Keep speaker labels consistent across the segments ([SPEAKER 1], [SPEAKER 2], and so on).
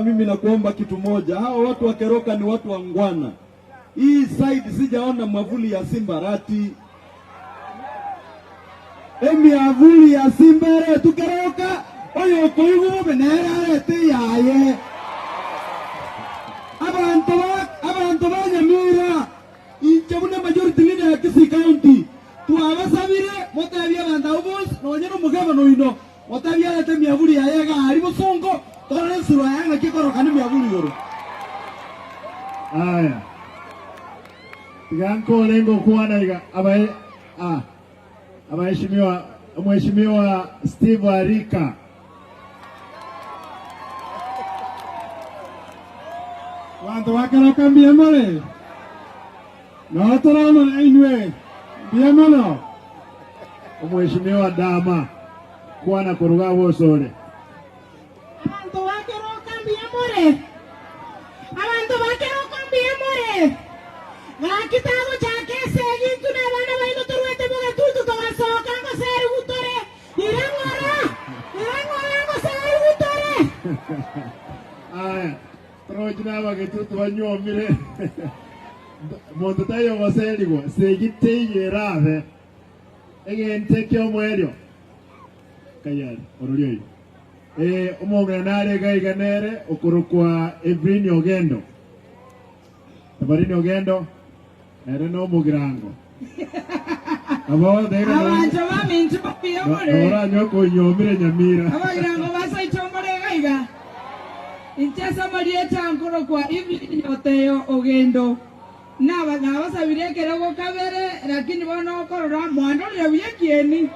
[SPEAKER 1] Gavana, mimi nakuomba kitu moja, hawa watu wa Keroka ni watu wangwana. Hii side sijaona mwavuli ya Simba Arati, emiavuli ya Simba eretwe Keroka, oyo okoigwa bobe nere arete eyaye. Abanto ba abanto ba Nyamira, inche buna majority leader ya Kisii County, twabasabire motebie abanto abwo bonsi nonye na omogabana oino, motebie arete emiavuli yaye iga aria bosongo, torore ensuro yaye ng'aki ekorokana emiavuli igoro.
[SPEAKER 2] Aya, tiga nkore ngokwana iga abae ah, abaheshimiwa, omweshimiwa Steve Arika.
[SPEAKER 3] Abanto ba Keroka mbuya more? Noo tore amo nainwe, mbuya mono.
[SPEAKER 2] Omweshimiwa Dama, kwana koruga agwo osore.
[SPEAKER 4] Abanto ba Keroka mbuya more? Abanto ba Keroka mbuya more? Gaki tagochaka esegi intwe na abana baino torwete bogetutu togasoka ngoserigwe tore. Ira ng'ora, ira ng'ora ngoserigwe tore.
[SPEAKER 2] Aya, torochi na abagetutu banywomire. Monto taiyo ogoserigwa, segi teiyo erabe. Egento eki'omoerio, Kayari, orori oyio. Ee, omong'ina nare iga iga nere okorokwa Evelyn Ogendo. Evelyn Ogendo, ere nomogirango. Nabo taiga noro-
[SPEAKER 4] Abanto baminto mbuya
[SPEAKER 2] no-
[SPEAKER 4] more.
[SPEAKER 2] noranywe koinyomire Nyamira.
[SPEAKER 4] Abagirango basaito more iga iga. Inche ase amarieta nkorokwa Evelyn Oteyo Ogendo. Naba nabasabire ekerogo kabere, lakini bono okorora mwandorire buya ekieni.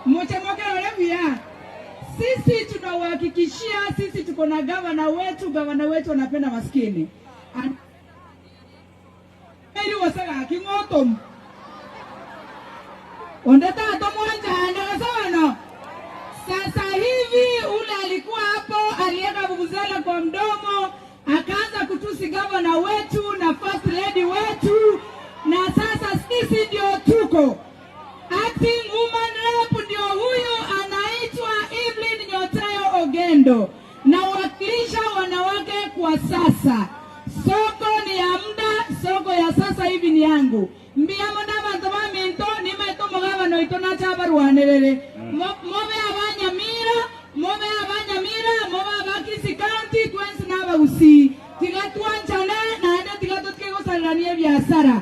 [SPEAKER 4] Moche mokerore buya. Sisi tunawahakikishia, sisi tuko na gavana wetu, gavana wetu anapenda maskini. An Eri gose gaki ng'otomu. Onde tatomwanchande gose bono. Sasa hivi ule alikuwa hapo alieka vuvuzela kwa mdomo Akaanza kutusi gavana wetu na first lady wetu, na sasa sisi ndio tuko acting woman rep, ndio huyu anaitwa Evelyn Nyotayo Ogendo, nawakilisha wanawake kwa sasa. Soko ni ya muda, soko ya sasa hivi ni yangu. Mbuya mono abanto baminto, nimaete omogabana oito nache abarwanerere. Mobe abanyamira, mobe abanyamira, mobe aba Kisii County, twensi nabagusii. Tiga twanchane, naende tiga totige gosarerania ebiasara.